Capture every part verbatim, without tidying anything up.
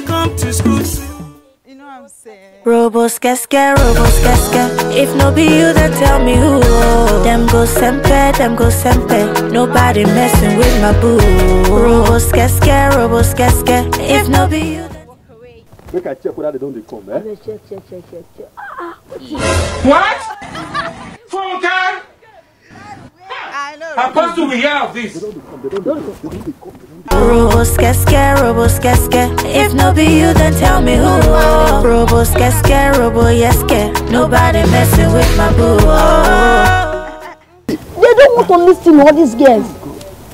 Come to school. You know what I'm saying? Robo skeske, robo skeske. If no be you, then tell me who. Oh. Them go sempe, them go sempe. Nobody messing with my boo. Robo skeske, robo skeske. If no be you, then Make I check whether they don't dey come, eh? Check, check, check, check, check. What? Funke? I know. Apostle, we hear of this. Robo skeske, robo skeske. If no be you, then tell me who. Oh. Robo skeske, robo yeske. Nobody messing with my boo. Oh. They don't want to listen to all these girls.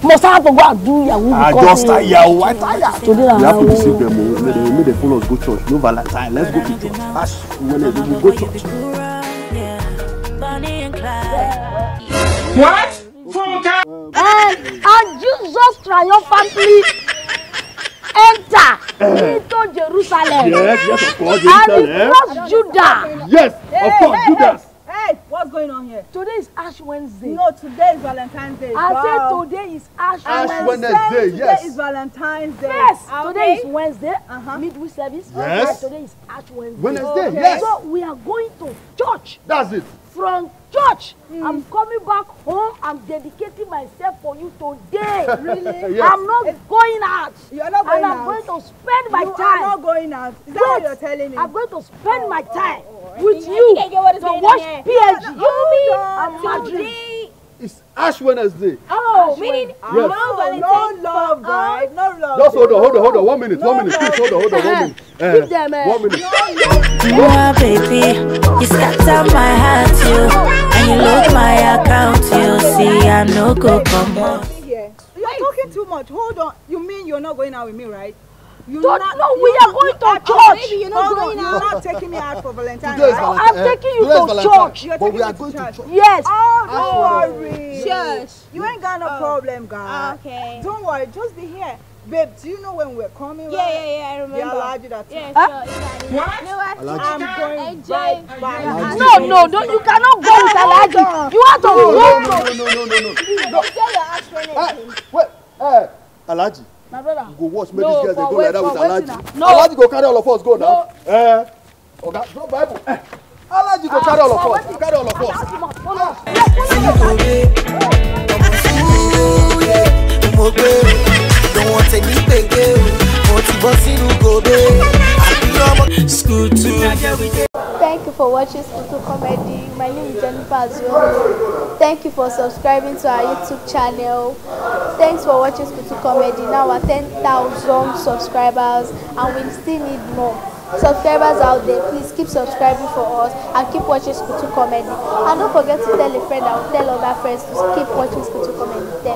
Must I have to go and do Yahoo? I Because, just eh, tire. Why tire? Today na We have to Yahoo. Deceive them. Oh. Make they, make they follow us go church. No Valentine. Let's go to church. Ash Wednesday, we go church. Bonnie and Clyde. What? Funke? And, and Jesus triumphantly enter into Jerusalem. Yes, yes, of course. And he Jerusalem. crossed Judah. Yes, of course. Judas. Hey, what's going on here? Today is Ash Wednesday. No, today is Valentine's Day. I Girl. Said today is Ash Ash Wednesday. Wednesday, Today yes. Is Valentine's Day. Yes, Okay. Today is Wednesday. Uh-huh. Midweek service. Yes. Today is Ash Wednesday. Wednesday, Okay. yes. So we are going to church. That's it. From church, I'm coming back home. I'm dedicating myself for you today. Really? Yes. I'm not going out. You're not going And I'm out. Going to spend my You time. Are not going out. Is that what you're telling me? I'm going to spend my time Oh, oh, with think I you think I get what is to going on watch here. P S G Hold on. and Madrid. It's Ash Wednesday. Oh, meaning Yes. no, no love, right? No love. Just hold on, hold on, hold on. One minute, No one minute. Please love. Hold on, hold on. One minute. Eh, Give them, eh. One minute. Mwah, baby, you scatter my heart, you. And you load my account, you. See, I no go come on. Here. You're talking too much. Hold on. You mean you're not going out with me, right? You Don't- not, no, you we not- are going to Hold on, church. Baby, you're not going. You're not taking me out for Valentine's, Today is right? Valentine. I'm taking you Today is to Valentine. Church. You're But we taking are me going to to church. church. Yes. Oh, don't Ash worry. Church. You ain't got no problem, girl. Okay. Don't worry. Just be here. Babe, do you know when we're coming? Yeah, right? yeah, yeah, I remember. The Alhaji that Yeah, Huh? sure. You got it. What? You know what? I'm going Enjoy. Right back. Alhaji. No, no, no, you cannot go with Alhaji. You have to No, go. no, no, no, no, no, no, no. Enjoy your Ash Wednesday. Wait, eh, Alhaji. My brother. You go watch me No, these girls they for go wait, like that with for Alhaji. Wetin na? No. Alhaji go carry all of us go now. Eh? Oga, drop Bible. Eh. Alhaji go carry all of us. Carry all of us. Mo gbé, don't want any gbege o. Mo ti bọ́ sínú gobe. Àbí ọmọ. School two. Thank you for watching Skutu Comedy. My name is Jennifer Azuomi. Thank you for subscribing to our YouTube channel. Thanks for watching Skutu Comedy. Now we're ten thousand subscribers and we still need more subscribers out there. Please keep subscribing for us and keep watching Skutu Comedy. And don't forget to tell a friend and tell other friends to keep watching Skutu Comedy. Thanks.